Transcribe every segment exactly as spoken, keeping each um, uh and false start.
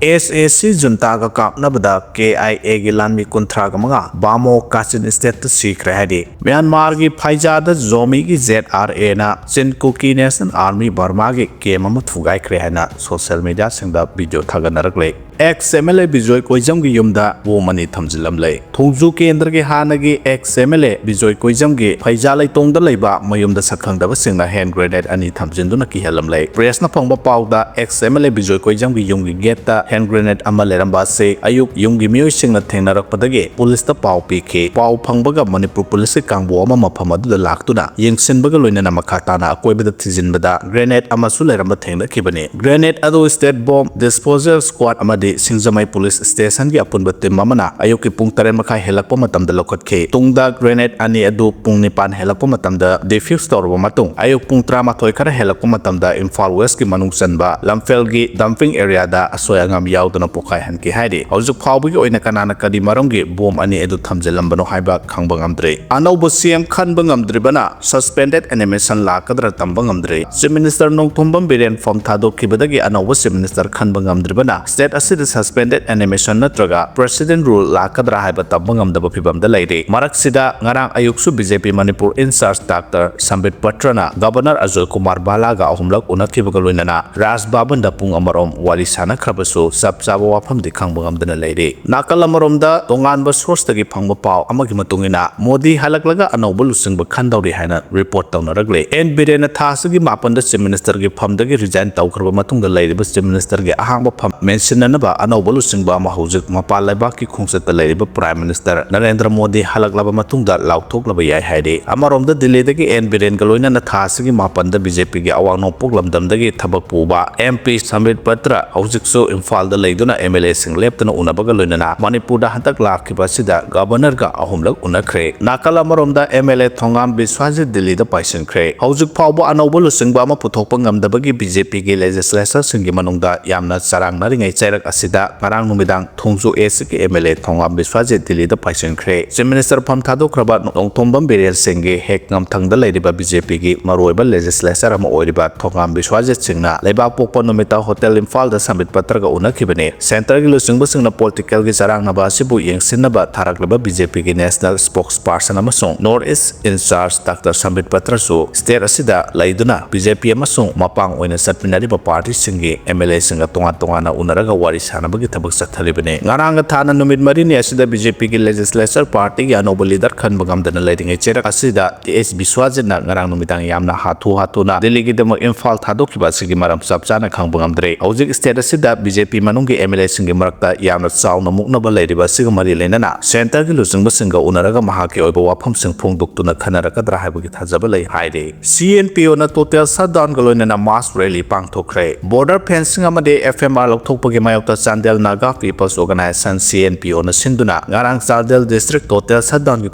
ꯑꯦꯁ ꯑꯦ ꯁꯤ ꯖꯨꯟꯇꯥꯒ ꯀꯥꯞꯅꯕꯗ ꯀꯦ ꯑꯥꯏ ꯑꯦꯒꯤ ꯂꯥꯟꯃꯤ ꯀꯨꯟꯊ꯭ꯔꯥꯒ ꯃꯉꯥ ꯕꯥꯃꯣ ꯀꯥꯆꯤꯟ ꯁ꯭ꯇꯦꯠꯇ ꯁꯤꯈ꯭ꯔꯦ ꯍꯥꯏꯔꯤ꯫ ꯃ꯭ꯌꯥꯟꯃꯥꯔꯒꯤ ꯐꯩꯖꯥꯗ ꯖꯣꯃꯤꯒꯤ ꯖꯦꯠ ꯑꯥꯔ ꯑꯦꯅ ꯆꯤꯟ ꯀꯨꯀꯤ ꯅꯦꯁꯅꯦꯜ ꯑꯥꯔꯃꯤ ꯕꯔꯃꯥꯒꯤ ꯀꯦꯝ ꯑꯃ ꯊꯨꯒꯥꯏꯈ꯭ꯔꯦ ꯍꯥꯏꯅ ꯁꯣꯁꯤꯌꯦꯜ ꯃꯤꯗꯤꯌꯥꯁꯤꯡꯗ ꯚꯤꯗꯤꯑꯣ ꯊꯥꯒꯠꯅꯔꯛꯂꯦ꯫ Ex M L A Bijoy ꯀꯣꯏꯖꯝꯒꯤ ꯌꯨꯝꯗ ꯕꯣꯝ ꯑꯅꯤ ꯊꯝꯖꯤꯜꯂꯝꯂꯦ꯫ ꯊꯣꯡꯖꯨ ꯀꯦꯟꯗ꯭ꯔꯒꯤ ꯍꯥꯟꯅꯒꯤ ex M L A Bijoy ꯀꯣꯏꯖꯝꯒꯤ ꯐꯩꯖꯥ ꯂꯩꯇꯣꯡꯗ ꯂꯩꯕ ꯃꯌꯨꯝꯗ ꯁꯛꯈꯪꯗꯕꯁꯤꯡꯅ ꯍꯦꯟ ꯒ꯭ꯔꯦꯅꯦꯗ ꯑꯅꯤ ꯊꯝꯖꯤꯟꯗꯨꯅ ꯀꯤꯍꯜꯂꯝꯂꯦ꯫ ꯄ꯭ꯔꯦꯁꯅ ꯐꯪꯕ ꯄꯥꯎꯗ, X M L A Bijoy ꯀꯣꯏꯖꯝꯒꯤ ꯌꯨꯝꯒꯤ ꯒꯦꯠꯇ ꯍꯦꯟ ꯒ꯭ꯔꯦꯅꯦꯗ ꯑꯃ ꯂꯩꯔꯝꯕ ꯑꯁꯤ ꯑꯌꯨꯛ ꯌꯨꯝꯒꯤ ꯃꯤꯑꯣꯏꯁꯤꯡꯅ ꯊꯦꯡꯅꯔꯛꯄꯗꯒꯤ ꯄꯨꯂꯤꯁꯇ ꯄꯥꯎ ꯄꯤꯈꯤ꯫ ꯄꯥꯎ ꯐꯪꯕꯒ ꯃꯅꯤꯄꯨꯔ ꯄꯨꯂꯤꯁꯀꯤ ꯀꯥꯡꯕꯨ ꯑꯃ ꯃꯐꯝ ꯑꯗꯨꯗ ꯂꯥꯛꯇꯨꯅ ꯌꯦꯡꯁꯤꯟꯕꯒ ꯂꯣꯏꯅꯅ ꯃꯈꯥ ꯇꯥꯅ ꯑꯀꯣꯏꯕꯗ ꯊꯤꯖꯤꯟꯕꯗ ꯒ꯭ꯔꯦꯅꯦꯗ ꯑꯃꯁꯨ ꯂꯩꯔꯝꯕ ꯊꯦꯡꯅꯈꯤꯕꯅꯤ꯫ ꯒ꯭ꯔꯦꯅꯦꯗ ꯑꯗꯨ ꯁ꯭ꯇꯦꯠ ꯕꯣꯝ ꯗꯤꯁꯄꯣꯖꯦꯜ ꯁ꯭ꯀ꯭ꯋꯥꯗ ꯑꯃꯗꯤ ꯁꯤꯡꯖꯃꯩ ꯄꯨꯂꯤꯁ ꯁ꯭ꯇꯦꯁꯟꯒꯤ ꯑꯄꯨꯟꯕ ꯇꯤꯝ ꯑꯃꯅ ꯑꯌꯨꯛꯀꯤ ꯄꯨꯡ ꯇꯔꯦꯠ ꯃꯈꯥꯏ ꯍꯦꯜꯂꯛꯄ ꯃꯇꯝꯗ ꯂꯧꯈꯠꯈꯤ꯫ ꯇꯨꯡꯗ ꯒ꯭ꯔꯦꯅꯦꯗ ꯑꯅꯤ ꯑꯗꯨ ꯄꯨꯡ ꯅꯤꯄꯥꯟ ꯍꯦꯜꯂꯛꯄ ꯃꯇꯝꯗ ꯗꯤꯐ꯭ꯌꯨꯁ ꯇꯧꯔꯕ ꯃꯇꯨꯡ, ꯑꯌꯨꯛ ꯄꯨꯡ ꯇꯔꯥꯃꯥꯊꯣꯏ ꯈꯔ ꯍꯦꯜꯂꯛꯄ ꯃꯇꯝꯗ ꯏꯝꯐꯥꯜ ꯋꯦꯁꯀꯤ ꯃꯅꯨꯡ ꯆꯟꯕ ꯂꯝꯐꯦꯜꯒꯤ ꯗꯝꯄꯤꯡ ꯑꯦꯔꯤꯌꯥꯗ ꯑꯁꯣꯏ ꯑꯉꯥꯝ ꯌꯥꯎꯗꯅ ꯄꯣꯈꯥꯏꯍꯟꯈꯤ ꯍꯥꯏꯔꯤ꯫ ꯍꯧꯖꯤꯛ ꯐꯥꯎꯕꯒꯤ ꯑꯣꯏꯅ ꯀꯅꯥꯅ ꯀꯔꯤ ꯃꯔꯝꯒꯤ ꯕꯣꯝ ꯑꯅꯤ ꯑꯗꯨ ꯊꯝꯖꯤꯜꯂꯝꯕꯅꯣ ꯍꯥꯏꯕ ꯈꯪꯕ ꯉꯝꯗ꯭ꯔꯤ꯫ ꯑꯅꯧꯕ ꯁꯤ ꯑꯦꯝ ꯈꯟꯕ ꯉꯝꯗ꯭ꯔꯤꯕꯅ ꯁꯁꯄꯦꯟꯗꯦꯗ ꯑꯦꯅꯤꯃꯦꯁꯟ ꯂꯥꯛꯀꯗ꯭ꯔꯥ ꯇꯝꯕ ꯉꯝꯗ꯭ꯔꯤ꯫ ꯆꯤꯐ ꯃꯤꯅꯤꯁꯇꯔ ꯅꯣꯡꯊꯣꯝꯕꯝ ꯕꯤꯔꯦꯟ ꯐꯝ ꯊꯥꯗꯣꯛꯈꯤꯕꯗꯒꯤ ꯑꯅꯧꯕ ꯆꯤꯐ ꯃꯤꯅꯤꯁꯇꯔ ꯈꯟꯕ ꯉꯝꯗ꯭ꯔꯤꯕꯅ ꯁ꯭ꯇꯦꯠ ꯑꯁꯤꯗ ꯁꯁꯄꯦꯟꯗꯦꯗ ꯑꯦꯅꯤꯃꯦꯁꯟ ꯅꯠꯇ꯭ꯔꯒ ꯄ꯭ꯔꯦꯁꯤꯗꯦꯟ ꯔꯨꯜ ꯂꯥꯛꯀꯗ꯭ꯔꯥ ꯍꯥꯏꯕ ꯇꯝꯕ ꯉꯝꯗꯕ ꯐꯤꯚꯝꯗ ꯂꯩꯔꯤ꯫ ꯃꯔꯛꯁꯤꯗ ꯉꯔꯥꯡ ꯑꯌꯨꯛꯁꯨ B J P Manipur in charge doctor Sambit ꯄꯇ꯭ꯔꯅ ꯒꯕꯔꯅꯔ ꯑꯖꯣꯏ ꯀꯨꯃꯥꯔ ꯚꯥꯂꯥꯒ ꯑꯍꯨꯝꯂꯛ ꯎꯅꯈꯤꯕꯒ ꯂꯣꯏꯅꯅ ꯔꯥꯖ ꯚꯕꯟꯗ ꯄꯨꯡ ꯑꯃꯔꯣꯝ ꯋꯥꯔꯤ ꯁꯥꯟꯅꯈ꯭ꯔꯕꯁꯨ ꯆꯞ ꯆꯥꯕ ꯋꯥꯐꯝꯗꯤ ꯈꯪꯕ ꯉꯝꯗꯅ ꯂꯩꯔꯤ꯫ ꯅꯥꯀꯜ ꯑꯃꯔꯣꯝꯗ ꯇꯣꯉꯥꯟꯕ ꯁꯣꯔꯁꯇꯒꯤ ꯐꯪꯕ ꯄꯥꯎ ꯑꯃꯒꯤ ꯃꯇꯨꯡ ꯏꯟꯅ ꯃꯣꯗꯤ ꯍꯜꯂꯛꯂꯒ ꯑꯅꯧꯕ ꯂꯨꯆꯤꯡꯕ ꯈꯟꯗꯧꯔꯤ ꯍꯥꯏꯅ ꯔꯤꯄꯣꯔꯠ ꯇꯧꯅꯔꯛꯂꯤ꯫ ꯑꯦꯟ ꯕꯤꯔꯦꯟꯅ ꯊꯥ ꯑꯁꯤꯒꯤ ꯃꯥꯄꯟꯗ ꯆꯤꯐ ꯃꯤꯅꯤꯁꯇꯔꯒꯤ ꯐꯝꯗꯒꯤ ꯔꯤꯖꯥꯏꯟ ꯇꯧꯈ꯭ꯔꯕ ꯃꯇꯨꯡꯗ ꯂꯩꯔꯤꯕ ꯆꯤꯐ ꯃꯤꯅꯤꯁꯇꯔꯒꯤ ꯑꯍꯥꯡꯕ ꯐꯝ ꯃꯦꯟꯁꯤꯟꯅꯅꯕ ꯑꯅꯧꯕ ꯂꯨꯆꯤꯡꯕ ꯑꯃ ꯍꯧꯖꯤꯛ ꯃꯄꯥꯟ ꯂꯩꯕꯥꯛꯀꯤ ꯈꯣꯡꯆꯠꯇ ꯂꯩꯔꯤꯕ ꯄ꯭ꯔꯥꯏꯝ ꯃꯤꯅꯤꯁꯇꯔ ꯅꯔꯦꯟꯗ꯭ꯔ ꯃꯣꯗꯤ ꯍꯜꯂꯛꯂꯕ ꯃꯇꯨꯡꯗ ꯂꯥꯎꯊꯣꯛꯂꯕ ꯌꯥꯏ ꯍꯥꯏꯔꯤ꯫ ꯑꯃꯔꯣꯝꯗ ꯗꯤꯜꯂꯤꯗꯒꯤ ꯑꯦꯟ ꯕꯤꯔꯦꯟꯒ ꯂꯣꯏꯅꯅ ꯊꯥ ꯑꯁꯤꯒꯤ ꯃꯥꯄꯟꯗ ꯕꯤ ꯖꯦ ꯄꯤꯒꯤ ꯑꯋꯥꯡ ꯅꯣꯡꯄꯣꯛ ꯂꯝꯗꯝꯗꯒꯤ ꯊꯕꯛ ꯄꯨꯕ ꯑꯦꯝ ꯄꯤ ꯁꯝꯕꯤꯠ ꯄꯇ꯭ꯔ ꯍꯧꯖꯤꯛꯁꯨ ꯏꯝꯐꯥꯜꯗ ꯂꯩꯗꯨꯅ ꯑꯦꯝ ꯑꯦꯜ ꯑꯦꯁꯤꯡ ꯂꯦꯞꯇꯅ ꯎꯅꯕꯒ ꯂꯣꯏꯅꯅ ꯃꯅꯤꯄꯨꯔꯗ ꯍꯟꯗꯛ ꯂꯥꯛꯈꯤꯕ ꯑꯁꯤꯗ ꯒꯕꯔꯅꯔꯒ ꯑꯍꯨꯝꯂꯛ ꯎꯅꯈ꯭ꯔꯦ꯫ ꯅꯥꯀꯜ ꯑꯃꯔꯣꯝꯗ ꯑꯦꯝ ꯑꯦꯜ ꯑꯦ ꯊꯣꯉꯥꯝ ꯕꯤꯁ꯭ꯋꯥꯖꯤꯠ ꯗꯤꯜꯂꯤꯗ ꯄꯥꯏꯁꯤꯟꯈ꯭ꯔꯦ꯫ ꯍꯧꯖꯤꯛ ꯐꯥꯎꯕ ꯑꯅꯧꯕ ꯂꯨꯆꯤꯡꯕ ꯑꯃ ꯄꯨꯊꯣꯛꯄ ꯉꯝꯗꯕꯒꯤ ꯕꯤ ꯖꯦ ꯄꯤꯒꯤ ꯂꯦꯖꯤꯁꯂꯦꯆꯔꯁꯤꯡꯒꯤ ꯃꯅꯨꯡꯗ ꯌꯥꯝꯅ ꯆꯔꯥꯡꯅꯔꯤꯉꯩ ꯆꯩꯔꯛ ꯁꯤꯗ ꯉꯔꯥꯡ ꯅꯨꯃꯤꯗꯥꯡ ꯊꯣꯡꯖꯨ ꯑꯦꯁꯀꯤ ꯑꯦꯝ ꯑꯦꯜ ꯑꯦ ꯊꯣꯉꯥꯝ ꯕꯤꯁ꯭ꯋꯥꯖꯤꯠ ꯗꯤꯜꯂꯤꯗ ꯄꯥꯏꯁꯤꯟꯈ꯭ꯔꯦ꯫ ꯆꯤꯐ ꯃꯤꯅꯤꯁꯇꯔ ꯐꯝ ꯊꯥꯗꯣꯛꯈ꯭ꯔꯕ ꯅꯣꯡꯊꯣꯝꯕꯝ ꯕꯤꯔꯦꯟ ꯁꯤꯡꯒꯤ ꯍꯦꯛ ꯉꯝꯊꯪꯗ ꯂꯩꯔꯤꯕ ꯕꯤ ꯖꯦ ꯄꯤꯒꯤ ꯃꯔꯨꯑꯣꯏꯕ ꯂꯦꯖꯤꯁꯂꯦꯆꯔ ꯑꯃ ꯑꯣꯏꯔꯤꯕ ꯊꯣꯉꯥꯝ ꯕꯤꯁ꯭ꯋꯥꯖꯤꯠ ꯁꯤꯡꯅ ꯂꯩꯕꯥꯛꯄꯣꯛꯄ ꯅꯨꯃꯤꯠꯇ ꯍꯣꯇꯦꯜ ꯏꯝꯐꯥꯜꯗ ꯁꯝꯕꯤꯠ ꯄꯇ꯭ꯔꯒ ꯎꯅꯈꯤꯕꯅꯤ꯫ ꯁꯦꯟꯇꯔꯒꯤ ꯂꯨꯆꯤꯡꯕꯁꯤꯡꯅ ꯄꯣꯂꯤꯇꯤꯀꯦꯜꯒꯤ ꯆꯔꯥꯡꯅꯕ ꯑꯁꯤꯕꯨ ꯌꯦꯡꯁꯤꯟꯅꯕ ꯊꯥꯔꯛꯂꯤꯕ ꯕꯤ ꯖꯦ ꯄꯤꯒꯤ ꯅꯦꯁꯅꯦꯜ ꯁ꯭ꯄꯣꯛꯁ ꯄꯥꯔꯁꯟ ꯑꯃꯁꯨꯡ north east in charge doctor Sambit ꯄꯇ꯭ꯔꯁꯨ ꯁ꯭ꯇꯦꯠ ꯑꯁꯤꯗ ꯂꯩꯗꯨꯅ ꯕꯤ ꯖꯦ ꯄꯤ ꯑꯃꯁꯨꯡ ꯃꯄꯥꯡ ꯑꯣꯏꯅ ꯆꯠꯃꯤꯟꯅꯔꯤꯕ ꯄꯥꯔꯇꯤꯁꯤꯡꯒꯤ ꯑꯦꯝ ꯑꯦꯜ ꯑꯦꯁꯤꯡꯒ ꯇꯣꯉꯥꯟ ꯇꯣꯉꯥꯟꯅ ꯎꯅꯔꯒ ꯋꯥꯔꯤ ꯁꯥꯟꯅꯕꯒꯤ ꯊꯕꯛ ꯆꯠꯊꯔꯤꯕꯅꯤ꯫ ꯉꯔꯥꯡꯒ ꯊꯥꯅ ꯅꯨꯃꯤꯠ ꯃꯔꯤꯅꯤ ꯑꯁꯤꯗ ꯕꯤ ꯖꯦ ꯄꯤꯒꯤ ꯂꯦꯖꯤꯁꯂꯦꯆꯔ ꯄꯥꯔꯇꯤꯒꯤ ꯑꯅꯧꯕ ꯂꯤꯗꯔ ꯈꯟꯕ ꯉꯝꯗꯅ ꯂꯩꯔꯤꯉꯩ ꯆꯩꯔꯛ ꯑꯁꯤꯗ ꯇꯤ ꯑꯦꯁ ꯕꯤꯁ꯭ꯋꯥꯖꯤꯠꯅ ꯉꯔꯥꯡ ꯅꯨꯃꯤꯗꯥꯡ ꯌꯥꯝꯅ ꯍꯥꯊꯨ ꯍꯥꯊꯨꯅ ꯗꯤꯜꯂꯤꯒꯤꯗꯃꯛ ꯏꯝꯐꯥꯜ ꯊꯥꯗꯣꯛꯈꯤꯕ ꯑꯁꯤꯒꯤ ꯃꯔꯝ ꯆꯞ ꯆꯥꯅ ꯈꯪꯕ ꯉꯝꯗ꯭ꯔꯦ꯫ ꯍꯧꯖꯤꯛ ꯁ꯭ꯇꯦꯠ ꯑꯁꯤꯗ ꯕꯤ ꯖꯦ ꯄꯤ ꯃꯅꯨꯡꯒꯤ ꯑꯦꯝ ꯑꯦꯜ ꯑꯦꯁꯤꯡꯒꯤ ꯃꯔꯛꯇ ꯌꯥꯝꯅ ꯆꯥꯎꯅ ꯃꯨꯛꯅꯕ ꯂꯩꯔꯤꯕ ꯑꯁꯤꯒ ꯃꯔꯤ ꯂꯩꯅꯅ ꯁꯦꯟꯇꯔꯒꯤ ꯂꯨꯆꯤꯡꯕꯁꯤꯡꯒ ꯎꯅꯔꯒ ꯃꯍꯥꯛꯀꯤ ꯑꯣꯏꯕ ꯋꯥꯐꯝꯁꯤꯡ ꯐꯣꯡꯗꯣꯛꯇꯨꯅ ꯈꯟꯅꯔꯛꯀꯗ꯭ꯔꯥ ꯍꯥꯏꯕꯒꯤ ꯊꯥꯖꯕ ꯂꯩ ꯍꯥꯏꯔꯤ꯫ ꯁꯤ ꯑꯦꯟ ꯄꯤ ꯑꯣꯅ ꯇꯣꯇꯦꯜ ꯁꯠꯗꯥꯎꯟꯒ ꯂꯣꯏꯅꯅ ꯃꯥꯁ ꯔꯦꯂꯤ ꯄꯥꯡꯊꯣꯛꯈ꯭ꯔꯦ꯫ ꯕꯣꯔꯗꯔ ꯐꯦꯟꯁꯤꯡ ꯑꯃꯗꯤ ꯑꯦꯐ ꯑꯦꯝ ꯑꯥꯔ ꯂꯧꯊꯣꯛꯄꯒꯤ ꯃꯥꯌꯣꯛꯇ Chandel Naga peoples organization, C N P ꯑꯣꯅ ꯁꯤꯟꯗꯨꯅ ꯉꯔꯥꯡ ꯆꯥꯟꯗꯦꯜ ꯗꯤꯁꯇ꯭ꯔꯤꯛ ꯇꯣꯇꯦꯜ ꯁꯠꯗꯥꯎꯟꯒꯤ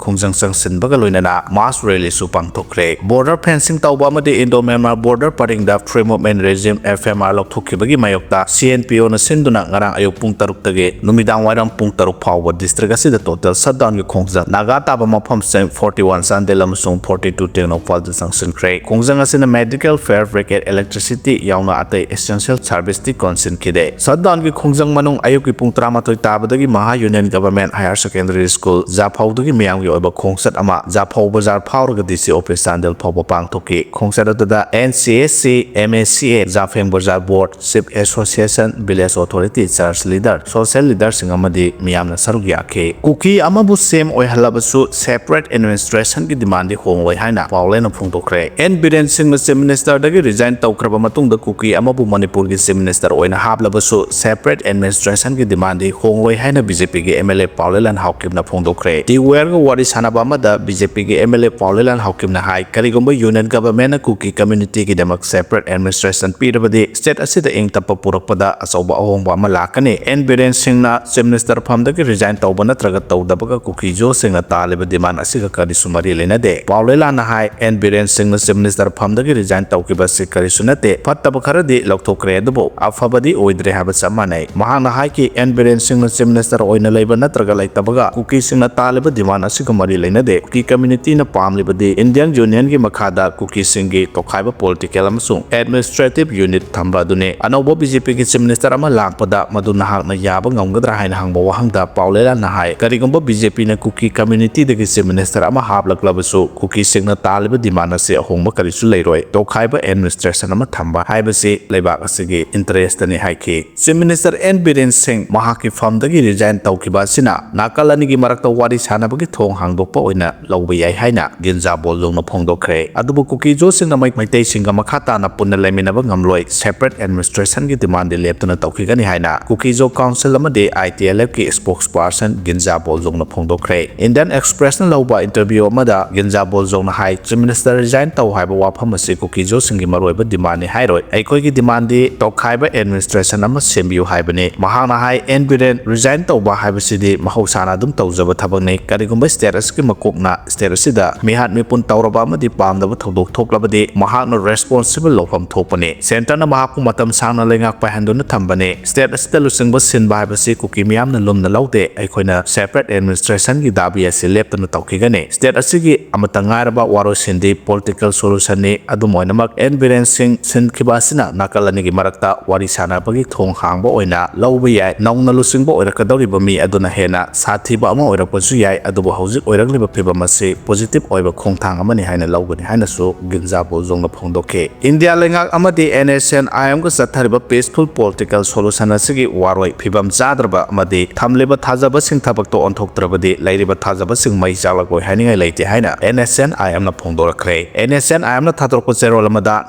ꯈꯣꯡꯖꯪ ꯆꯪꯁꯤꯟꯕꯒ ꯂꯣꯏꯅꯅ ꯃꯥꯁ ꯔꯦꯂꯤꯁꯨ ꯄꯥꯡꯊꯣꯛꯈ꯭ꯔꯦ꯫ ꯕꯣꯔꯗꯔ ꯐꯦꯟꯁꯤꯡ ꯇꯧꯕ ꯑꯃꯗꯤ ꯏꯟꯗꯣ ꯃ꯭ꯌꯥꯟꯃꯥꯔ ꯕꯣꯔꯗꯔ ꯄꯔꯤꯡꯗ free movement regime, F M R, ꯂꯧꯊꯣꯛꯈꯤꯕꯒꯤ ꯃꯥꯌꯣꯛꯇ ꯁꯤ ꯑꯦꯟ ꯄꯤ ꯑꯣꯅ ꯁꯤꯟꯗꯨꯅ ꯉꯔꯥꯡ ꯑꯌꯨꯛ ꯄꯨꯡ ꯇꯔꯨꯛꯇꯒꯤ ꯅꯨꯃꯤꯗꯥꯡ ꯋꯥꯏꯔꯝ ꯄꯨꯡ ꯇꯔꯨꯛ ꯐꯥꯎꯕ ꯗꯤꯁꯇ꯭ꯔꯤꯛ ꯑꯁꯤꯗ ꯇꯣꯇꯦꯜ ꯁꯠꯗꯥꯎꯟꯒꯤ ꯈꯣꯡꯖꯪ ꯅꯥꯒꯥ ꯇꯥꯕ ꯃꯐꯝꯁꯤꯡ ꯐꯣꯔꯇꯤ ꯋꯥꯟ ꯆꯥꯟꯗꯦꯜ ꯑꯃꯁꯨꯡ ꯐꯣꯔꯇꯤ ꯇꯨ ꯇꯦꯡꯅꯧꯄꯜꯗ ꯆꯪꯁꯤꯟꯈ꯭ꯔꯦ꯫ ꯈꯣꯡꯖꯪ ꯑꯁꯤꯅ ꯃꯦꯗꯤꯀꯦꯜ, ꯐꯥꯌꯔ ꯕ꯭ꯔꯤꯒꯦꯗ, ꯏꯂꯦꯛꯇ꯭ꯔꯤꯁꯤꯇꯤ ꯌꯥꯎꯅ ꯑꯇꯩ ꯑꯦꯁꯦꯟꯁꯤꯌꯦꯜ ꯁꯔꯚꯤꯁꯇꯤ ꯀꯣꯟꯁꯤꯟꯈꯤꯗꯦ꯫ ꯁꯠꯗꯥꯎꯟꯒꯤ ꯈꯣꯡꯖꯪ ꯃꯅꯨꯡ ꯑꯌꯨꯛꯀꯤ ꯄꯨꯡ ꯇꯔꯥꯃꯥꯊꯣꯏ ꯇꯥꯕꯗꯒꯤ ꯃꯍꯥ union government higher secondary school ꯖꯥꯐꯧꯗꯒꯤ ꯃꯤꯌꯥꯝꯒꯤ ꯑꯣꯏꯕ ꯈꯣꯡꯆꯠ ꯑꯃ ꯖꯥꯐꯧ ꯕꯖꯥꯔ ꯐꯥꯎꯔꯒ ꯗꯤ ꯁꯤ ꯑꯣꯐꯤꯁ ꯆꯥꯟꯗꯦꯜ ꯐꯥꯎꯕ ꯄꯥꯡꯊꯣꯛꯈꯤ꯫ ꯈꯣꯡꯆꯠ ꯑꯗꯨꯗ N C S C, M A ꯁꯤ ꯑꯦ, ꯖꯥꯐꯦꯡ ꯕꯖꯥꯔ ꯕꯣꯔꯗ, ꯆꯤꯐ ꯑꯦꯁꯣꯁꯤꯌꯦꯁꯟ, ꯚꯤꯂꯦꯖ ꯑꯣꯊꯣꯔꯤꯇꯤ, ꯆꯔꯆ ꯂꯤꯗꯔ, ꯁꯣꯁꯤꯌꯦꯜ ꯂꯤꯗꯔꯁꯤꯡ ꯑꯃꯗꯤ ꯃꯤꯌꯥꯝꯅ ꯁꯔꯨꯛ ꯌꯥꯈꯤ꯫ ꯀꯨꯀꯤ ꯑꯃꯕꯨ ꯁꯦꯝ ꯑꯣꯏꯍꯜꯂꯕꯁꯨ ꯁꯦꯄꯔꯦꯠ ꯑꯦꯗꯃꯤꯅꯤꯁꯇ꯭ꯔꯦꯁꯟꯒꯤ ꯗꯤꯃꯥꯟꯗꯤ ꯍꯣꯡꯂꯣꯏ ꯍꯥꯏꯅ ꯄꯥꯎꯂꯦꯅ ꯐꯣꯡꯗꯣꯛꯈ꯭ꯔꯦ꯫ ꯑꯦꯟ ꯕꯤꯔꯦꯟ ꯁꯤꯡꯅ ꯆꯤꯐ ꯃꯤꯅꯤꯁꯇꯔꯗꯒꯤ ꯔꯤꯖꯥꯏꯟ ꯇꯧꯈ꯭ꯔꯕ ꯃꯇꯨꯡꯗ ꯀꯨꯀꯤ ꯑꯃꯕꯨ ꯃꯅꯤꯄꯨꯔꯒꯤ ꯆꯤꯐ ꯃꯤꯅꯤꯁꯇꯔ ꯑꯣꯏꯅ ꯍꯥꯞꯂꯕꯁꯨ ꯁꯦꯄꯔꯦꯠ ꯑꯦꯗꯃꯤꯅꯤꯁꯇ꯭ꯔꯦꯁꯟꯒꯤ ꯗꯤꯃꯥꯟꯗꯤ ꯍꯣꯡꯂꯣꯏ ꯍꯥꯏꯅ ꯕꯤ ꯖꯦ ꯄꯤꯒꯤ ꯑꯦꯝ ꯑꯦꯜ ꯑꯦ ꯄꯥꯎꯂꯦꯂꯥꯟ ꯍꯥꯎꯀꯤꯞꯅ ꯐꯣꯡꯗꯣꯛꯈ꯭ꯔꯦ꯫ ꯗꯤ ꯋꯦꯌꯔꯒ ꯋꯥꯔꯤ ꯁꯥꯟꯅꯕ ꯑꯃꯗ ꯕꯤ ꯖꯦ ꯄꯤꯒꯤ ꯑꯦꯝ ꯑꯦꯜ ꯑꯦ ꯄꯥꯎꯂꯦꯂꯥꯟ ꯍꯥꯎꯀꯤꯞꯅ ꯍꯥꯏ, ꯀꯔꯤꯒꯨꯝꯕ ꯌꯨꯅꯤꯌꯟ ꯒꯚꯔꯟꯃꯦꯟꯠꯅ ꯀꯨꯀꯤ ꯀꯝꯃ꯭ꯌꯨꯅꯤꯇꯤꯒꯤꯗꯃꯛ ꯁꯦꯄꯔꯦꯠ ꯑꯦꯗꯃꯤꯅꯤꯁꯇ꯭ꯔꯦꯁꯟ ꯄꯤꯔꯕꯗꯤ ꯁ꯭ꯇꯦꯠ ꯑꯁꯤꯗ ꯏꯪ ꯇꯞꯄ ꯄꯨꯔꯛꯄꯗ ꯑꯆꯧꯕ ꯑꯍꯣꯡꯕ ꯑꯃ ꯂꯥꯛꯀꯅꯤ꯫ ꯑꯦꯟ ꯕꯤꯔꯦꯟ ꯁꯤꯡꯅ ꯆꯤꯐ ꯃꯤꯅꯤꯁꯇꯔ ꯐꯝꯗꯒꯤ ꯔꯤꯖꯥꯏꯟ ꯇꯧꯕ ꯅꯠꯇ꯭ꯔꯒ ꯇꯧꯗꯕꯒ ꯀꯨꯀꯤ ꯖꯣꯁꯤꯡꯅ ꯇꯥꯜꯂꯤꯕ ꯗꯤꯃꯥꯟ ꯑꯁꯤꯒ ꯀꯔꯤꯁꯨ ꯃꯔꯤ ꯂꯩꯅꯗꯦ꯫ ꯄꯥꯎꯂꯦꯂꯥꯟꯅ ꯍꯥꯏ, ꯑꯦꯟ ꯕꯤꯔꯦꯟ ꯁꯤꯡꯅ ꯆꯤꯐ ꯃꯤꯅꯤꯁꯇꯔ ꯐꯝꯗꯒꯤ ꯔꯤꯖꯥꯏꯟ ꯇꯧꯈꯤꯕ ꯑꯁꯤ ꯀꯔꯤꯁꯨ ꯅꯠꯇꯦ꯫ ꯐꯠꯇꯕ ꯈꯔꯗꯤ ꯂꯧꯊꯣꯛꯈ꯭ꯔꯦ, ꯑꯗꯨꯕꯨ ꯑꯐꯕꯗꯤ ꯑꯣꯏꯗ꯭ꯔꯦ ꯍꯥꯏꯕ ꯆꯞ ꯃꯥꯟꯅꯩ꯫ ꯃꯍꯥꯛꯅ ꯍꯥꯏꯈꯤ, ꯑꯦꯟ ꯕꯤꯔꯦꯟ ꯁꯤꯡꯅ Chief Minister ꯑꯣꯏꯅ ꯂꯩꯕ ꯅꯠꯇ꯭ꯔꯒ ꯂꯩꯇꯕꯒ ꯀꯨꯀꯤꯁꯤꯡꯅ ꯇꯥꯜꯂꯤꯕ demand ꯑꯁꯤꯒ ꯃꯔꯤ ꯂꯩꯅꯗꯦ꯫ ꯀꯨꯀꯤ community ꯅ ꯄꯥꯝꯂꯤꯕꯗꯤ Indian Union ꯒꯤ ꯃꯈꯥꯗ ꯀꯨꯀꯤꯁꯤꯡꯒꯤ ꯇꯣꯈꯥꯏꯕ political ꯑꯃꯁꯨꯡ administrative unit ꯊꯝꯕ ꯑꯗꯨꯅꯤ꯫ ꯑꯅꯧꯕ B J P ꯒꯤ Chief Minister ꯑꯃ ꯂꯥꯛꯄꯗ ꯃꯗꯨ ꯅꯍꯥꯛꯅ ꯌꯥꯕ ꯉꯝꯒꯗ꯭ꯔꯥ ꯍꯥꯏꯅ ꯍꯪꯕ ꯋꯥꯍꯪꯗ ꯄꯥꯎ ꯂꯦꯂꯥꯟꯅ ꯍꯥꯏ, ꯀꯔꯤꯒꯨꯝꯕ B J P ꯅ ꯀꯨꯀꯤ community ꯗꯒꯤ Chief Minister ꯑꯃ ꯍꯥꯞꯂꯛꯂꯕꯁꯨ, ꯀꯨꯀꯤꯁꯤꯡꯅ ꯇꯥꯜꯂꯤꯕ demand ꯑꯁꯤ ꯑꯍꯣꯡꯕ ꯀꯔꯤꯁꯨ ꯂꯩꯔꯣꯏ꯫ ꯇꯣꯈꯥꯏꯕ administration ꯑꯃ ꯊꯝꯕ ꯍꯥꯏꯕꯁꯤ ꯂꯩꯕꯥꯛ ꯑꯁꯤꯒꯤ interest ꯅꯤ ꯍꯥꯏꯈꯤ꯫ Chief Minister ꯑꯦꯟ ꯕꯤꯔꯦꯟ ꯁꯤꯡ ꯃꯍꯥꯛꯀꯤ ꯐꯝꯗꯒꯤ resign ꯇꯧꯈꯤꯕ ꯑꯁꯤꯅ ꯅꯥꯀꯜ ꯑꯅꯤꯒꯤ ꯃꯔꯛꯇ ꯋꯥꯔꯤ ꯁꯥꯅꯕꯒꯤ ꯊꯣꯡ ꯍꯥꯡꯗꯣꯛꯄ ꯑꯣꯏꯅ ꯂꯧꯕ ꯌꯥꯏ ꯍꯥꯏꯅ ꯒꯤꯟꯖꯥ ꯕꯣꯜꯖꯣꯡꯅ ꯐꯣꯡꯗꯣꯛꯈ꯭ꯔꯦ꯫ ꯑꯗꯨꯕꯨ ꯀꯨꯀꯤꯖꯣꯁꯤꯡꯅ ꯃꯩ-, ꯃꯩꯇꯩꯁꯤꯡꯒ ꯃꯈꯥ ꯇꯥꯅ ꯄꯨꯟꯅ ꯂꯩꯃꯤꯟꯅꯕ ꯉꯝꯂꯣꯏ, separate administration ꯒꯤ demand ꯗꯤ ꯂꯦꯞꯇꯅ ꯇꯧꯈꯤꯒꯅꯤ ꯍꯥꯏꯅ ꯀꯨꯀꯤꯖꯣ Council ꯑꯃꯗꯤ I T L F ꯀꯤ spokesperson ꯒꯤꯟꯖꯥ ꯕꯣꯜꯖꯣꯡꯅ ꯐꯣꯡꯗꯣꯛꯈ꯭ꯔꯦ꯫ Indian Express ꯅ ꯂꯧꯕ interview ꯑꯃꯗ ꯒꯤꯟꯖꯥ ꯕꯣꯜꯖꯣꯡꯅ ꯍꯥꯏ, Chief Minister resign ꯇꯧ ꯍꯥꯏꯕ ꯋꯥꯐꯝ ꯑꯁꯤ ꯀꯨꯀꯤꯖꯣꯁꯤꯡꯒꯤ ꯃꯔꯨꯑꯣꯏꯕ demand ꯅꯤ ꯍꯥꯏꯔꯣꯏ꯫ ꯑꯩꯈꯣꯏꯒꯤ demand ꯗꯤ ꯇꯣꯈꯥꯏꯕ administration ꯑꯃ ꯁꯦꯝꯕꯤꯌꯨ ꯍꯥꯏꯕꯅꯤ꯫ ꯃꯍꯥꯛꯅ ꯍꯥꯏ, ꯑꯦꯟ ꯕꯤꯔꯦꯟ resign ꯇꯧꯕ ꯍꯥꯏꯕꯁꯤꯗꯤ ꯃꯍꯧꯁꯥꯅ ꯑꯗꯨꯝ ꯇꯧꯖꯕ ꯊꯕꯛꯅꯤ꯫ ꯀꯔꯤꯒꯨꯝꯕ state ꯑꯁꯤꯒꯤ ꯃꯀꯣꯛꯅ state ꯑꯁꯤꯗ ꯃꯤꯍꯥꯠ ꯃꯤꯄꯨꯟ ꯇꯧꯔꯕ ꯑꯃꯗꯤ ꯄꯥꯝꯗꯕ ꯊꯧꯗꯣꯛ ꯊꯣꯛꯂꯕꯗꯤ ꯃꯍꯥꯛꯅ responsible ꯂꯧꯐꯝ ꯊꯣꯛꯄꯅꯤ꯫ Centre ꯅ ꯃꯍꯥꯛꯄꯨ ꯃꯇꯝ ꯁꯥꯡꯅ ꯂꯩꯉꯥꯛ ꯄꯥꯏꯍꯟꯗꯨꯅ ꯊꯝꯕꯅꯤ꯫ State ꯑꯁꯤꯗ ꯂꯨꯆꯤꯡꯕ ꯁꯤꯟꯕ ꯍꯥꯏꯕꯁꯤ ꯀꯨꯀꯤ ꯃꯤꯌꯥꯝꯅ ꯂꯨꯝꯅ ꯂꯧꯗꯦ꯫ ꯑꯩꯈꯣꯏꯅ separate administration ꯒꯤ ꯗꯥꯕꯤ ꯑꯁꯤ ꯂꯦꯞꯇꯅ ꯇꯧꯈꯤꯒꯅꯤ꯫ State ꯑꯁꯤꯒꯤ ꯑꯃꯠꯇ ꯉꯥꯏꯔꯕ ꯋꯥꯔꯣꯏꯁꯤꯟꯗꯤ political solution ꯅꯤ꯫ ꯑꯗꯨꯝ ꯑꯣꯏꯅꯃꯛ, ꯑꯦꯟ ꯕꯤꯔꯦꯟ ꯁꯤꯡ ꯁꯤꯟꯈꯤꯕ ꯑꯁꯤꯅ ꯅꯥꯀꯜ ꯑꯅꯤꯒꯤ ꯃꯔꯛꯇ ꯋꯥꯔꯤ ꯁꯥꯅꯕꯒꯤ ꯊꯣꯡ ꯍꯥꯡꯕ ꯑꯣꯏꯅ ꯂꯧꯕ ꯌꯥꯏ꯫ ꯅꯧꯅ ꯂꯨꯆꯤꯡꯕ ꯑꯣꯏꯔꯛꯀꯗꯧꯔꯤꯕ ꯃꯤ ꯑꯗꯨꯅ ꯍꯦꯟꯅ ꯁꯥꯊꯤꯕ ꯑꯃ ꯑꯣꯏꯔꯛꯄꯁꯨ ꯌꯥꯏ, ꯑꯗꯨꯕꯨ ꯍꯧꯖꯤꯛ ꯑꯣꯏꯔꯛꯂꯤꯕ ꯐꯤꯚꯝ ꯑꯁꯤ positive ꯑꯣꯏꯕ ꯈꯣꯡꯊꯥꯡ ꯑꯃꯅꯤ ꯍꯥꯏꯅ ꯂꯧꯒꯅꯤ ꯍꯥꯏꯅꯁꯨ ꯒꯤꯟꯖꯥ ꯕꯣꯜꯖꯣꯡꯅ ꯐꯣꯡꯗꯣꯛꯈꯤ꯫ ꯏꯟꯗꯤꯌꯥ ꯂꯩꯉꯥꯛ ꯑꯃꯗꯤ N S N I M ꯒ ꯆꯠꯊꯔꯤꯕ peaceful political solution ꯑꯁꯤꯒꯤ ꯋꯥꯔꯣꯏ ꯐꯤꯚꯝ ꯆꯥꯗ꯭ꯔꯕ ꯑꯃꯗꯤ ꯊꯝꯂꯤꯕ ꯊꯥꯖꯕꯁꯤꯡ ꯊꯕꯛꯇ ꯑꯣꯟꯊꯣꯛꯇ꯭ꯔꯕꯗꯤ ꯂꯩꯔꯤꯕ ꯊꯥꯖꯕꯁꯤꯡ ꯃꯩ ꯆꯥꯛꯂꯛꯂꯣꯏ ꯍꯥꯏꯅꯤꯡꯉꯥꯏ ꯂꯩꯇꯦ ꯍꯥꯏꯅ N S N I M ꯅ ꯐꯣꯡꯗꯣꯔꯛꯈ꯭ꯔꯦ꯫ N S N I M ꯅ ꯊꯥꯗꯣꯔꯛꯄ ꯆꯦꯔꯣꯜ ꯑꯃꯗ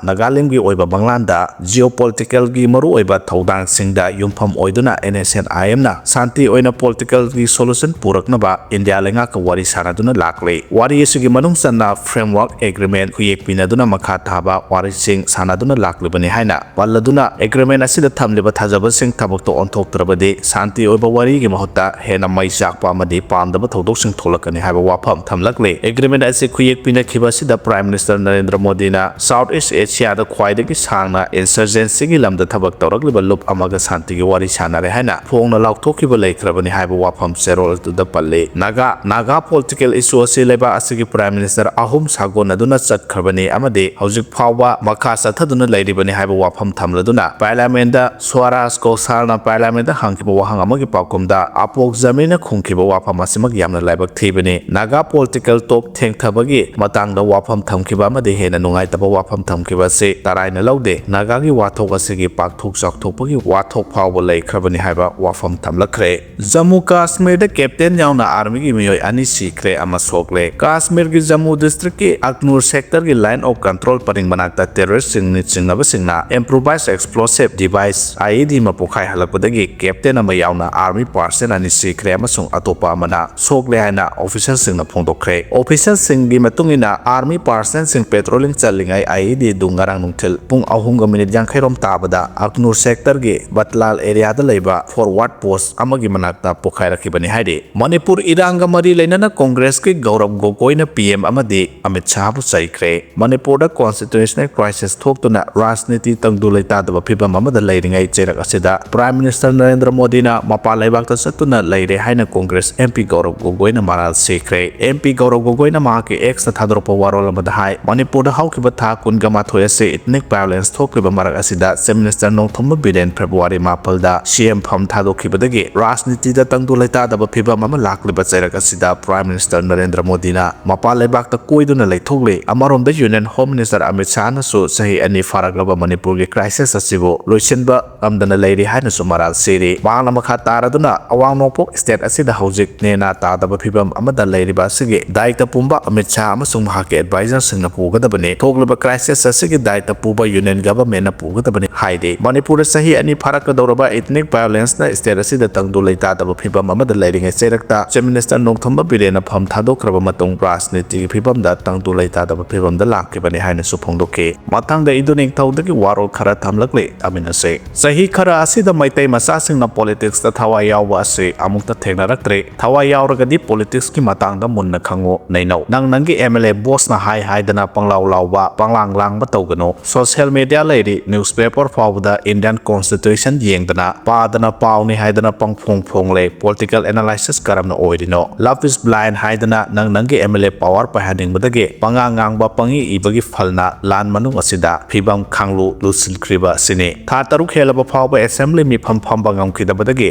ꯅꯥꯒꯥꯂꯦꯟꯒꯤ ꯑꯣꯏꯕ ꯃꯪꯂꯥꯟꯗ geopolitical ꯒꯤ ꯃꯔꯨꯑꯣꯏꯕ ꯊꯧꯗꯥꯡꯁꯤꯡꯗ ꯌꯨꯝꯐꯝ ꯑꯣꯏꯗꯨꯅ N S N I M ꯅ ꯁꯥꯟꯇꯤ ꯑꯣꯏꯅ political ꯒꯤ solution ꯄꯨꯔꯛꯅꯕ ꯏꯟꯗꯤꯌꯥ ꯂꯩꯉꯥꯛꯀ ꯋꯥꯔꯤ ꯁꯥꯅꯗꯨꯅ ꯂꯥꯛꯂꯤ꯫ ꯋꯥꯔꯤ ꯑꯁꯤꯒꯤ ꯃꯅꯨꯡ ꯆꯟꯅ framework agreement ꯈꯨꯌꯦꯛ ꯄꯤꯅꯗꯨꯅ ꯃꯈꯥ ꯊꯥꯕ ꯋꯥꯔꯤꯁꯤꯡ ꯁꯥꯅꯗꯨꯅ ꯂꯥꯛꯂꯤꯕꯅꯤ ꯍꯥꯏꯅ ꯄꯜꯂꯗꯨꯅ, agreement ꯑꯁꯤꯗ ꯊꯝꯂꯤꯕ ꯊꯥꯖꯕꯁꯤꯡ ꯊꯕꯛꯇ ꯑꯣꯟꯊꯣꯛꯇ꯭ꯔꯕꯗꯤ ꯁꯥꯟꯇꯤ ꯑꯣꯏꯕ ꯋꯥꯔꯤꯒꯤ ꯃꯍꯨꯠꯇ ꯍꯦꯟꯅ ꯃꯩ ꯆꯥꯛꯄ ꯑꯃꯗꯤ ꯄꯥꯝꯗꯕ ꯊꯧꯗꯣꯛꯁꯤꯡ ꯊꯣꯛꯂꯛꯀꯅꯤ ꯍꯥꯏꯕ ꯋꯥꯐꯝ ꯊꯝꯂꯛꯂꯤ꯫ Agreement ꯑꯁꯤ ꯈꯨꯌꯦꯛ ꯄꯤꯅꯈꯤꯕ ꯑꯁꯤꯗ Prime Minister ꯅꯔꯦꯟꯗ꯭ꯔ ꯃꯣꯗꯤꯅ South East Asia ꯗ ꯈ꯭ꯋꯥꯏꯗꯒꯤ ꯁꯥꯡꯅ insurgency ꯒꯤ ꯂꯝꯗ ꯊꯕꯛ ꯇꯧꯔꯛꯂꯤꯕ ꯂꯨꯞ ꯑꯃꯒ ꯁꯥꯟꯇꯤ ꯒꯤ ꯋꯥꯔꯤ ꯁꯥꯟꯅꯔꯦ ꯍꯥꯏꯅ ꯐꯣꯡꯅ ꯂꯥꯎꯊꯣꯛꯈꯤꯕ ꯂꯩꯈ꯭ꯔꯕꯅꯤ ꯍꯥꯏꯕ ꯋꯥꯐꯝ ꯆꯦꯔꯣꯜ ꯑꯗꯨꯗ ꯄꯜꯂꯤ꯫ ꯅꯥꯒꯥ, ꯅꯥꯒꯥ political issue ꯑꯁꯤ ꯂꯩꯕꯥꯛ ꯑꯁꯤꯒꯤ Prime Minister ꯑꯍꯨꯝ ꯁꯥꯒꯣꯟꯅꯗꯨꯅ ꯆꯠꯈ꯭ꯔꯕꯅꯤ ꯑꯃꯗꯤ ꯍꯧꯖꯤꯛ ꯐꯥꯎꯕ ꯃꯈꯥ ꯆꯠꯊꯗꯨꯅ ꯂꯩꯔꯤꯕꯅꯤ ꯍꯥꯏꯕ ꯋꯥꯐꯝ ꯊꯝꯂꯗꯨꯅ Parliament ꯁ꯭ꯋꯔꯥꯖ ꯒꯣꯁꯥꯜꯅ Parliament ꯍꯪꯈꯤꯕ ꯋꯥꯍꯪ ꯑꯃꯒꯤ ꯄꯥꯎꯈꯨꯝꯗ ꯑꯄꯣꯛ ꯖꯃꯤꯅ ꯈꯨꯝꯈꯤꯕ ꯋꯥꯐꯝ ꯑꯁꯤꯃꯛ ꯌꯥꯝꯅ ꯂꯥꯏꯕꯛ ꯊꯤꯕꯅꯤ꯫ ꯅꯥꯒꯥ political top ꯊꯦꯡꯊꯕꯒꯤ ꯃꯇꯥꯡꯗ ꯋꯥꯐꯝ ꯊꯝꯈꯤꯕ ꯑꯃꯗꯤ ꯍꯦꯟꯅ ꯅꯨꯡꯉꯥꯏꯇꯕ ꯋꯥꯐꯝ ꯊꯝꯈꯤꯕ ꯑꯁꯤ ꯇꯔꯥꯏꯅ ꯂꯧꯗꯦ꯫ ꯅꯥꯒꯥꯒꯤ ꯋꯥꯊꯣꯛ ꯑꯁꯤꯒꯤ ꯄꯥꯛꯊꯣꯛ ꯆꯥꯎꯊꯣꯛꯄꯒꯤ ꯋꯥꯊꯣꯛ ꯐꯥꯎꯕ ꯂꯩꯈ꯭ꯔꯕꯅꯤ ꯍꯥꯏꯕ ꯋꯥꯐꯝ ꯊꯝꯂꯛꯈ꯭ꯔꯦ꯫ ꯖꯝꯃꯨ ꯀꯥꯁꯃꯤꯔꯗ captain ꯌꯥꯎꯅ armyꯒꯤ ꯃꯤꯑꯣꯏ ꯑꯅꯤ ꯁꯤꯈ꯭ꯔꯦ ꯑꯃ ꯁꯣꯛꯂꯦ꯫ ꯀꯥꯁꯃꯤꯔꯒꯤ ꯖꯝꯃꯨ districtꯀꯤ ꯑꯛꯅꯨꯔ sectorꯒꯤ line of control ꯄꯔꯤꯡ ꯃꯅꯥꯛꯇ terroristꯁꯤꯡ ꯆꯤꯡꯅꯕꯁꯤꯡꯅ improvised explosive device, IED ꯑꯃ ꯄꯣꯈꯥꯏꯍꯜꯂꯛꯄꯗꯒꯤ captain ꯑꯃ ꯌꯥꯎꯅ army personnel ꯑꯅꯤ ꯁꯤꯈ꯭ꯔꯦ ꯑꯃꯁꯨꯡ ꯑꯇꯣꯞꯄ ꯑꯃꯅ ꯁꯣꯛꯂꯦ ꯍꯥꯏꯅ officialꯁꯤꯡꯅ ꯐꯣꯡꯗꯣꯛꯈ꯭ꯔꯦ꯫ Officialꯁꯤꯡꯒꯤ ꯃꯇꯨꯡ ꯏꯟꯅ, army personnelꯁꯤꯡ patrolling ꯆꯠꯂꯤꯉꯩ IED ꯑꯗꯨ ꯉꯔꯥꯡ ꯅꯨꯡꯊꯤꯜ ꯄꯨꯡ ꯑꯍꯨꯝꯒ minute ꯌꯥꯡꯈꯩ ꯔꯣꯝ ꯇꯥꯕꯗ ꯑꯛꯅꯨꯔ sectorꯒꯤ ꯕꯠꯂꯥꯜ areaꯗ ꯂꯩꯕ forward post ꯑꯃꯒꯤ ꯃꯅꯥꯛꯇ ꯄꯣꯈꯥꯏꯔꯛꯈꯤꯕꯅꯤ ꯍꯥꯏꯔꯤ꯫ ꯃꯅꯤꯄꯨꯔ ꯏꯔꯥꯡꯒ ꯃꯔꯤ ꯂꯩꯅꯅ Congressꯀꯤ ꯒꯧꯔꯕ ꯒꯣꯒꯣꯏꯅ PM ꯑꯃꯗꯤ ꯑꯃꯤꯠ ꯁꯥꯍꯕꯨ ꯆꯩꯈ꯭ꯔꯦ꯫ ꯃꯅꯤꯄꯨꯔꯗ constitutional crisis ꯊꯣꯛꯇꯨꯅ ꯔꯥꯖꯅꯤꯇꯤ ꯇꯪꯗꯨ ꯂꯩꯇꯥꯗꯕ ꯐꯤꯚꯝ ꯑꯃꯗ ꯂꯩꯔꯤꯉꯩ ꯆꯩꯔꯛ ꯑꯁꯤꯗ Prime Minister ꯅꯔꯦꯟꯗ꯭ꯔ ꯃꯣꯗꯤꯅ ꯃꯄꯥꯟ ꯂꯩꯕꯥꯛꯇ ꯆꯠꯇꯨꯅ ꯂꯩꯔꯦ ꯍꯥꯏꯅ Congress MP ꯒꯧꯔꯕ ꯒꯣꯒꯣꯏꯅ ꯃꯔꯥꯜ ꯁꯤꯈ꯭ꯔꯦ꯫ MP ꯒꯧꯔꯕ ꯒꯣꯒꯣꯏꯅ ꯃꯍꯥꯛꯀꯤ Xꯇ ꯊꯥꯗꯣꯔꯛꯄ ꯋꯥꯔꯣꯜ ꯑꯃꯗ ꯍꯥꯏ, ꯃꯅꯤꯄꯨꯔꯗ ꯍꯧꯈꯤꯕ ꯊꯥ ꯀꯨꯟꯒ ꯃꯥꯊꯣꯏ ꯑꯁꯤ ethnic violence ꯊꯣꯛꯂꯤꯕ ꯃꯔꯛ ꯑꯁꯤꯗ Chief Minister Nongthombam Biren February ꯃꯥꯄꯜꯗ CM ꯐꯝ ꯊꯥꯗꯣꯛꯈꯤꯕꯗꯒꯤ ꯔꯥꯖꯅꯤꯇꯤꯗ ꯇꯪꯗꯨ ꯂꯩꯇꯥꯗꯕ ꯐꯤꯚꯝ ꯑꯃ ꯂꯥꯛꯂꯤꯕ ꯆꯩꯔꯛ ꯑꯁꯤꯗ Prime Minister ꯅꯔꯦꯟꯗ꯭ꯔ ꯃꯣꯗꯤꯅ ꯃꯄꯥꯟ ꯂꯩꯕꯥꯛꯇ ꯀꯣꯏꯗꯨꯅ ꯂꯩꯊꯣꯛꯂꯤ꯫ ꯑꯃꯔꯣꯝꯗ Union Home Minister ꯑꯃꯤꯠ ꯁꯥꯍꯅꯁꯨ ꯆꯍꯤ ꯑꯅꯤ ꯐꯥꯔꯛꯂꯕ ꯃꯅꯤꯄꯨꯔꯒꯤ crisis ꯑꯁꯤꯕꯨ ꯂꯣꯏꯁꯤꯟꯕ ꯉꯝꯗꯅ ꯂꯩꯔꯤ ꯍꯥꯏꯅꯁꯨ ꯃꯔꯥꯜ ꯁꯤꯔꯤ꯫ ꯃꯍꯥꯛꯅ ꯃꯈꯥ ꯇꯥꯔꯗꯨꯅ ꯑꯋꯥꯡ ꯅꯣꯡꯄꯣꯛ state ꯑꯁꯤꯗ ꯍꯧꯖꯤꯛ ꯅꯦꯅꯥ ꯇꯥꯗꯕ ꯐꯤꯚꯝ ꯑꯃꯗ ꯂꯩꯔꯤꯕ ꯑꯁꯤꯒꯤ ꯗꯥꯏꯇ ꯄꯨꯝꯕ ꯑꯃꯤꯠ ꯁꯥꯍ ꯑꯃꯁꯨꯡ ꯃꯍꯥꯛꯀꯤ advisorꯁꯤꯡꯅ ꯄꯨꯒꯗꯕꯅꯤ꯫ ꯊꯣꯛꯂꯤꯕ crisis ꯑꯁꯤꯒꯤ ꯗꯥꯏꯇ ꯄꯨꯕ Union Governmentꯅ ꯄꯨꯒꯗꯕꯅꯤ ꯍꯥꯏꯔꯤ꯫ ꯃꯅꯤꯄꯨꯔꯗ ꯆꯍꯤ ꯑꯅꯤ ꯐꯥꯔꯛꯀꯗꯧꯔꯕ ethnic violenceꯅ state ꯑꯁꯤꯗ ꯇꯪꯗꯨ ꯂꯩꯇꯥꯗꯕ ꯐꯤꯚꯝ ꯑꯃꯗ ꯂꯩꯔꯤꯉꯩ ꯆꯩꯔꯛꯇ Chief Minister ꯅꯣꯡꯊꯣꯝꯕꯝ ꯕꯤꯔꯦꯟꯅ ꯐꯝ ꯊꯥꯗꯣꯛꯈ꯭ꯔꯕ ꯃꯇꯨꯡ ꯔꯥꯖꯅꯤꯇꯤꯒꯤ ꯐꯤꯚꯝꯗ ꯇꯪꯗꯨ ꯂꯩꯇꯥꯗꯕ ꯐꯤꯚꯝꯗ ꯂꯥꯛꯈꯤꯕꯅꯤ ꯍꯥꯏꯅꯁꯨ ꯐꯣꯡꯗꯣꯛꯈꯤ꯫ ꯃꯊꯪꯗ ꯏꯟꯗꯣ ꯅꯤꯡꯊꯧꯗꯒꯤ ꯋꯥꯔꯣꯜ ꯈꯔ ꯊꯝꯂꯛꯂꯤ꯫ ꯑꯃꯤꯟ ꯑꯁꯤ ꯆꯍꯤ ꯈꯔ ꯑꯁꯤꯗ ꯃꯩꯇꯩ ꯃꯆꯥꯁꯤꯡꯅ politicsꯇ ꯊꯋꯥꯏ ꯌꯥꯎꯕ ꯑꯁꯤ ꯑꯃꯨꯛꯇ ꯊꯦꯡꯅꯔꯛꯇ꯭ꯔꯤ꯫ ꯊꯋꯥꯏ ꯌꯥꯎꯔꯒꯗꯤ politicsꯀꯤ ꯃꯇꯥꯡꯗ ꯃꯨꯟꯅ ꯈꯪꯉꯨ꯫ ꯅꯩꯅꯧ꯫ ꯅꯪ ꯅꯪꯒꯤ MLA bossꯅ ꯍꯥꯏ ꯍꯥꯏꯗꯅ ꯄꯪꯂꯥꯎ ꯂꯥꯎꯕ, ꯄꯪꯂꯥꯡ ꯂꯥꯡꯕ ꯇꯧꯒꯅꯨ꯫ Social media ꯂꯩꯔꯤ, newspaper ꯐꯥꯎꯕꯗ Indian Constitution ꯌꯦꯡ ꯗꯅ ꯄꯥꯗꯅ ꯄꯥꯎꯅꯤ ꯍꯥꯏꯗꯅ ꯄꯪꯐꯣꯡ ꯐꯣꯡꯂꯦ꯫ Political analysis ꯀꯔꯝꯅ ꯑꯣꯏꯔꯤꯅꯣ? Love is blind ꯍꯥꯏꯗꯅ ꯅꯪ ꯅꯪꯒꯤ M L A power ꯄꯥꯏꯍꯟꯅꯤꯡꯕꯗꯒꯤ ꯄꯉꯥꯡ ꯉꯥꯡꯕ, ꯄꯪꯏ ꯏꯕꯒꯤ ꯐꯜꯅ ꯂꯥꯟ ꯃꯅꯨꯡ ꯑꯁꯤꯗ ꯐꯤꯕꯝ ꯈꯥꯡꯂꯨ ꯂꯨꯁꯤꯟꯈ꯭ꯔꯤꯕ ꯑꯁꯤꯅꯤ꯫ ꯊꯥ ꯇꯔꯨꯛ ꯍꯦꯜꯂꯕ ꯐꯥꯎꯕ assembly ꯃꯤꯐꯝ ꯐꯝꯕ ꯉꯝꯈꯤꯗꯕꯗꯒꯤ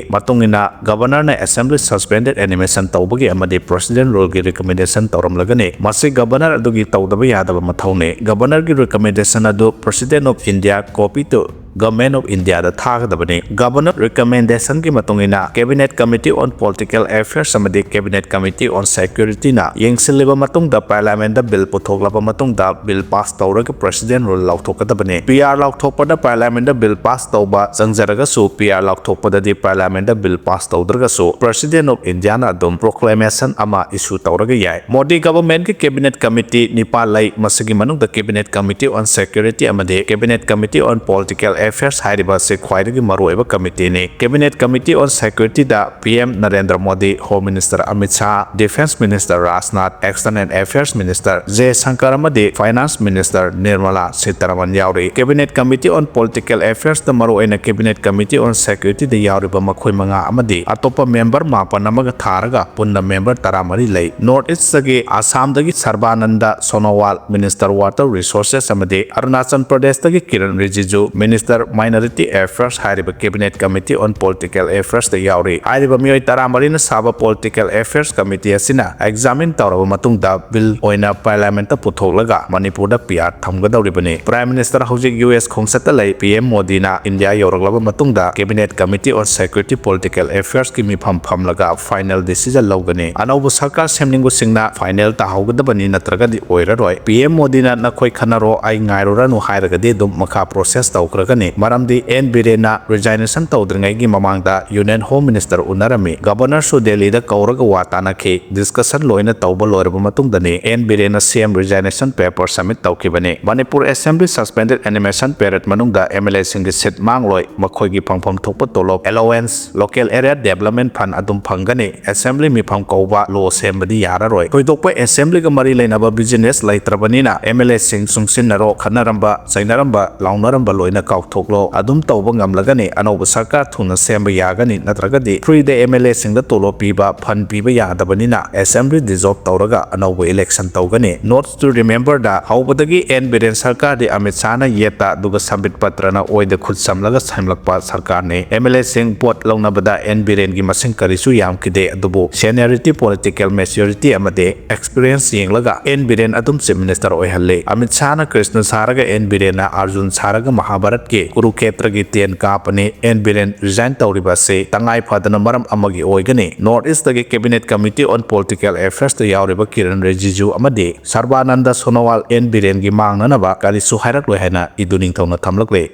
ꯃꯇꯨꯡ ꯏꯟꯅ governorꯅ assembly suspended animation ꯇꯧꯕꯒꯤ ꯑꯃꯗꯤ President ruleꯒꯤ recommendation ꯇꯧꯔꯝꯂꯒꯅꯤ꯫ ꯃꯁꯤ governor ꯑꯗꯨꯒꯤ ꯇꯧꯗꯕ ꯌꯥꯗꯕ ꯃꯊꯧꯅꯤ꯫ Governorꯒꯤ recommendation ꯑꯗꯨ President of India copy to Government of Indiaꯗ ꯊꯥꯒꯗꯕꯅꯤ꯫ Governor recommendationꯒꯤ ꯃꯇꯨꯡ ꯏꯟꯅ Cabinet Committee on Political Affairs ꯑꯃꯗꯤ Cabinet Committee on Securityꯅ ꯌꯦꯡꯁꯤꯜꯂꯕ ꯃꯇꯨꯡꯗ Parliamentꯇ bill ꯄꯨꯊꯣꯛꯂꯕ ꯃꯇꯨꯡꯗ bill pass ꯇꯧꯔꯒ President rule ꯂꯥꯎꯊꯣꯛꯀꯗꯕꯅꯤ꯫ P R ꯂꯥꯎꯊꯣꯛꯄꯗ Parliamentꯇ bill pass ꯇꯧꯕ ꯆꯪꯖꯔꯒꯁꯨ, P R ꯂꯥꯎꯊꯣꯛꯄꯗꯗꯤ Parliamentꯇ bill pass ꯇꯧꯗ꯭ꯔꯒꯁꯨ President of Indiaꯅ ꯑꯗꯨꯝ proclamation ꯑꯃ issue ꯇꯧꯔꯒ ꯌꯥꯏ꯫ ꯃꯣꯗꯤ governmentꯀꯤ Cabinet Committee ꯅꯤꯄꯥꯟ ꯂꯩ꯫ ꯃꯁꯤꯒꯤ ꯃꯅꯨꯡꯗ Cabinet Committee on Security ꯑꯃꯗꯤ Cabinet Committee on Political Affairs ꯍꯥꯏꯔꯤꯕ ꯑꯁꯤ ꯈ꯭ꯋꯥꯏꯗꯒꯤ ꯃꯔꯨꯑꯣꯏꯕ committeeꯅꯤ꯫ Cabinet Committee on Securityꯗ P M Narendra Modi, Home Minister Amit Shah, Defence Minister Rajnath, External Affairs Minister ꯖꯌꯁꯪꯀꯔ ꯑꯃꯗꯤ Finance Minister ꯅꯤꯔꯃꯂꯥ ꯁꯤꯇꯥꯔꯥꯃꯟ ꯌꯥꯎꯔꯤ꯫ Cabinet Committee on Political Affairsꯇ ꯃꯔꯨꯑꯣꯏꯅ Cabinet Committee on Securityꯗ ꯌꯥꯎꯔꯤꯕ ꯃꯈꯣꯏ ꯃꯉꯥ ꯑꯃꯗꯤ ꯑꯇꯣꯞꯄ member ꯃꯥꯄꯟ ꯑꯃꯒ ꯊꯥꯔꯒ ꯄꯨꯟꯅ member ꯇꯔꯥꯃꯔꯤ ꯂꯩ꯫ North Eastꯇꯒꯤ ꯑꯁꯥꯝꯗꯒꯤ ꯁꯔꯕꯥꯅꯟꯗ ꯁꯣꯅꯣꯋꯥꯜ, Minister Water Resources ꯑꯃꯗꯤ Arunachal ꯄ꯭ꯔꯗꯦꯁꯇꯒꯤ Kiran ꯔꯤꯖꯤꯖꯨ, Minister Minority Affairs ꯍꯥꯏꯔꯤꯕ Cabinet Committee on Political Affairsꯇ ꯌꯥꯎꯔꯤ꯫ ꯍꯥꯏꯔꯤꯕ ꯃꯤꯑꯣꯏ ꯇꯔꯥꯃꯔꯤꯅ ꯁꯥꯕ Political Affairs Committee ꯑꯁꯤꯅ examine ꯇꯧꯔꯕ ꯃꯇꯨꯡꯗ bill ꯑꯣꯏꯅ Parliamentꯇ ꯄꯨꯊꯣꯛꯂꯒ ꯃꯅꯤꯄꯨꯔꯗ P R ꯊꯝꯒꯗꯧꯔꯤꯕꯅꯤ꯫ Prime Minister ꯍꯧꯖꯤꯛ U S ꯈꯣꯡꯆꯠꯇ ꯂꯩ꯫ P M ꯃꯣꯗꯤꯅ India ꯌꯧꯔꯛꯂꯕ ꯃꯇꯨꯡꯗ Cabinet Committee on Security Political Affairsꯀꯤ ꯃꯤꯐꯝ ꯐꯝꯂꯒ final decision ꯂꯧꯒꯅꯤ꯫ ꯑꯅꯧꯕ ꯁꯔꯀꯥꯔ ꯁꯦꯝꯅꯤꯡꯕꯁꯤꯡꯅ final ꯇꯥꯍꯧꯒꯗꯕꯅꯤ, ꯅꯠꯇ꯭ꯔꯒꯗꯤ ꯑꯣꯏꯔꯔꯣꯏ꯫ P M ꯃꯣꯗꯤꯅ "ꯅꯈꯣꯏ ꯈꯟꯅꯔꯣ, ꯑꯩ ꯉꯥꯏꯔꯨꯔꯅꯨ" ꯍꯥꯏꯔꯒꯗꯤ ꯑꯗꯨꯝ ꯃꯈꯥ process ꯇꯧꯈ꯭ꯔꯒꯅꯤ꯫ ꯃꯔꯝꯗꯤ N ꯕꯤꯔꯦꯟꯅ resignation ꯇꯧꯗ꯭ꯔꯤꯉꯩꯒꯤ ꯃꯃꯥꯡꯗ Union Home Minister ꯎꯅꯔꯝꯃꯤ꯫ Governorꯁꯨ ꯗꯦꯜꯂꯤꯗ ꯀꯧꯔꯒ ꯋꯥ ꯇꯥꯅꯈꯤ꯫ Discussion ꯂꯣꯏꯅ ꯇꯧꯕ ꯂꯣꯏꯔꯕ ꯃꯇꯨꯡꯗꯅꯤ N ꯕꯤꯔꯦꯟꯅ C M resignation paper submit ꯇꯧꯈꯤꯕꯅꯤ꯫ Manipur Assembly suspended animation period ꯃꯅꯨꯡꯗ M L Aꯁꯤꯡꯒꯤ seat ꯃꯥꯡꯂꯣꯏ꯫ ꯃꯈꯣꯏꯒꯤ ꯐꯪꯐꯝ ꯊꯣꯛꯄ ꯇꯣꯂꯣꯞ, allowance, Local Area Development Fund ꯑꯗꯨꯝ ꯐꯪꯒꯅꯤ꯫ Assembly ꯃꯤꯐꯝ ꯀꯧꯕ, law ꯁꯦꯝꯕꯗꯤ ꯌꯥꯔꯔꯣꯏ꯫ ꯊꯣꯏꯗꯣꯛꯄ Assemblyꯒ ꯃꯔꯤ ꯂꯩꯅꯕ business ꯂꯩꯇ꯭ꯔꯕꯅꯤꯅ M L Aꯁꯤꯡ ꯆꯨꯡꯁꯤꯟꯅꯔꯣ, ꯈꯠꯅꯔꯝꯕ, ꯆꯩꯅꯔꯝꯕ, ꯂꯥꯎꯅꯔꯝꯕ ꯂꯣꯏꯅ ꯀꯥꯎꯊꯣꯛ ꯊꯣꯛꯂꯣ, ꯑꯗꯨꯝ ꯇꯧꯕ ꯉꯝꯂꯒꯅꯤ꯫ ꯑꯅꯧꯕ ꯁꯔꯀꯥꯔ ꯊꯨꯅ ꯁꯦꯝꯕ ꯌꯥꯒꯅꯤ, ꯅꯠꯇ꯭ꯔꯒꯗꯤ free the M L A ꯁꯤꯡꯗ ꯇꯣꯂꯣꯞ ꯄꯤꯕ, fund ꯄꯤꯕ ꯌꯥꯗꯕꯅꯤꯅ assembly dissolve ꯇꯧꯔꯒ ꯑꯅꯧꯕ election ꯇꯧꯒꯅꯤ꯫ Notes to remember ꯗ ꯍꯧꯕꯗꯒꯤ N ꯕꯤꯔꯦꯟ ꯁꯔꯀꯥꯔꯗꯤ ꯑꯃꯤꯠ ꯁꯥꯍꯅ ꯌꯦꯠꯇ, ꯑꯗꯨꯒ ꯁꯝꯕꯤꯠ ꯄꯇ꯭ꯔꯅ ꯑꯣꯏꯗ ꯈꯨꯠ ꯁꯝꯂꯒ ꯁꯦꯝꯂꯛꯄ ꯁꯔꯀꯥꯔꯅꯤ꯫ M L A ꯁꯤꯡ vote ꯂꯧꯅꯕꯗ N ꯕꯤꯔꯦꯟꯒꯤ ꯃꯁꯤꯡ ꯀꯔꯤꯁꯨ ꯌꯥꯝꯈꯤꯗꯦ, ꯑꯗꯨꯕꯨ seniority, political maturity ꯑꯃꯗꯤ experience ꯌꯦꯡꯂꯒ N ꯕꯤꯔꯦꯟ ꯑꯗꯨꯝ Chief Minister ꯑꯣꯏꯍꯜꯂꯤ꯫ ꯑꯃꯤꯠ ꯁꯥꯍꯅ ꯀ꯭ꯔꯤꯁꯅ ꯁꯥꯔꯒ N ꯕꯤꯔꯦꯟꯅ ꯑꯔꯖꯨꯟ ꯁꯥꯔꯒ ꯃꯍꯥꯚꯥꯔꯠꯀꯤ ꯀꯨꯔꯨꯀꯦꯇ꯭ꯔꯒꯤ ꯇꯦꯟ ꯀꯥꯞꯄꯅꯤ꯫ N ꯕꯤꯔꯦꯟ resign ꯇꯧꯔꯤꯕ ꯑꯁꯤ ꯇꯉꯥꯏ ꯐꯗꯅ ꯃꯔꯝ ꯑꯃꯒꯤ ꯑꯣꯏꯒꯅꯤ꯫ North East ꯇꯒꯤ Cabinet Committee on Political Affairs ꯇ ꯌꯥꯎꯔꯤꯕ ꯀꯤꯔꯟ ꯔꯤꯖꯤꯖꯨ ꯑꯃꯗꯤ ꯁꯔꯕꯥꯅꯟꯗ ꯁꯣꯅꯣꯋꯥꯜ N ꯕꯤꯔꯦꯟꯒꯤ ꯃꯥꯡꯅꯅꯕ ꯀꯔꯤꯁꯨ ꯍꯥꯏꯔꯛꯂꯣꯏ ꯍꯥꯏꯅ ꯏꯗꯨ ꯅꯤꯡꯊꯧꯅ ꯊꯝꯂꯛꯂꯦ꯫